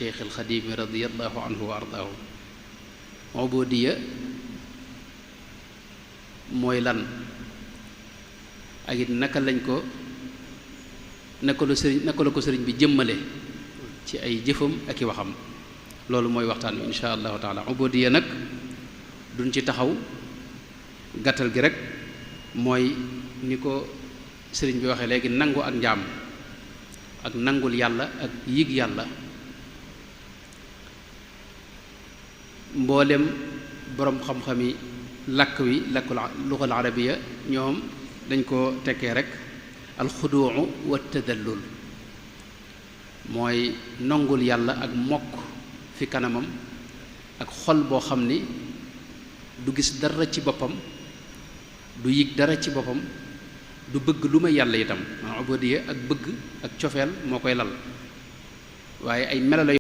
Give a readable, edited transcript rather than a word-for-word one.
cheikh alxadimi radiallahu anhu wa ardaahu. ubudiya mooy lan ak it naka la ko sëriñ bi jëmmale ci ay jëfam ak i waxam. loolu mooy waxtaan wi insha allahu taala. ubudiya nag duñ ci taxaw, gàttal gi rek mooy ni ko sëriñ bi waxee léegi, nangu ak njaam ak nangul yàlla ak yëg yàlla. mboolem boroom xam-xami làkk wi lakkul luxal arabiya ñoom dañ ko tekkee rek alxuduu wa tadallul, mooy nangul yàlla ak mokk fi kanamam ak xol boo xam ni du gis dara ci boppam, du yëg dara ci boppam, du bëgg lu may yàlla itam. ubudiya ak bëgg ak cofeel moo koy lal, waaye ay melo la